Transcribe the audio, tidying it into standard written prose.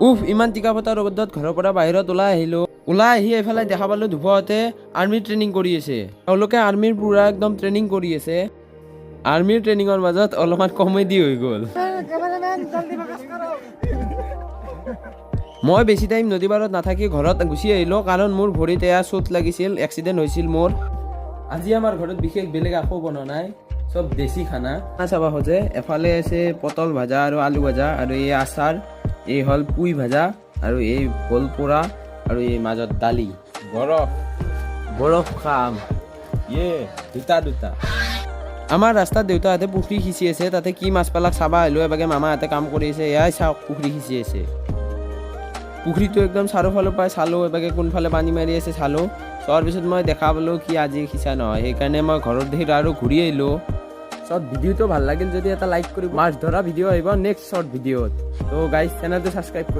উফ, ইমান টিকা ফটা ৰ'দত ঘৰৰ পৰা বাহিৰত ওলাই আহিলোঁ। ওলাই আহি এইফালে দেখা পালোঁ, ধূপহঁতে আৰ্মিৰ ট্ৰেইনিং কৰি আছে। তেওঁলোকে আৰ্মিৰ পুৰা একদম ট্ৰেইনিং কৰি আছে। আৰ্মিৰ ট্ৰেইনিঙৰ মাজত অলপমান কমেডি হৈ গ'ল। कैमरामैन, जल्दी फोकस करो। মই বেছি টাইম নদী পাৰত নাথাকি ঘৰত গুচি আহিলোঁ, কাৰণ মোৰ ভৰিত এয়া চোট লাগিছিল, এক্সিডেণ্ট হৈছিল মোৰ। আজি আমাৰ ঘৰত বিশেষ বেলেগ একো বনোৱা নাই, চব দেশী খানা চাবা খোজে। এফালে আছে পটল ভাজা আৰু আলু ভাজা আৰু এই আচাৰ, এই হ'ল পুই ভাজা আৰু এই ভোল পোৰা আৰু এই মাজত দালি। বৰফ বৰফ খাম ইয়ে দুটা দুটা। আমাৰ ৰাস্তাত দেউতাহঁতে পুখুৰী সিঁচি আছে, তাতে কি মাছ পালাক চাবা আহিলোঁ। এবাগে মামাহঁতে কাম কৰি আছে। এয়াই চাওক, পুখুৰী সিঁচি আছে। পুখুৰীটো একদম চাৰিওফালৰ পৰাই চালোঁ, এবাগে কোনফালে পানী মাৰি আছে চালোঁ। চোৱাৰ পিছত মই দেখা পালোঁ কি আজি সিঁচা নহয়, সেইকাৰণে মই ঘৰত দেখি আৰু ঘূৰি আহিলোঁ। শ্বৰ্ট ভিডিঅ'টো ভাল লাগিল যদি এটা লাইক কৰিব। মাছ ধৰা ভিডিঅ' আহিব নেক্সট শ্বৰ্ট ভিডিঅ'ত। ত' গাইজ, চেনেলটো ছাবস্ক্ৰাইব কৰি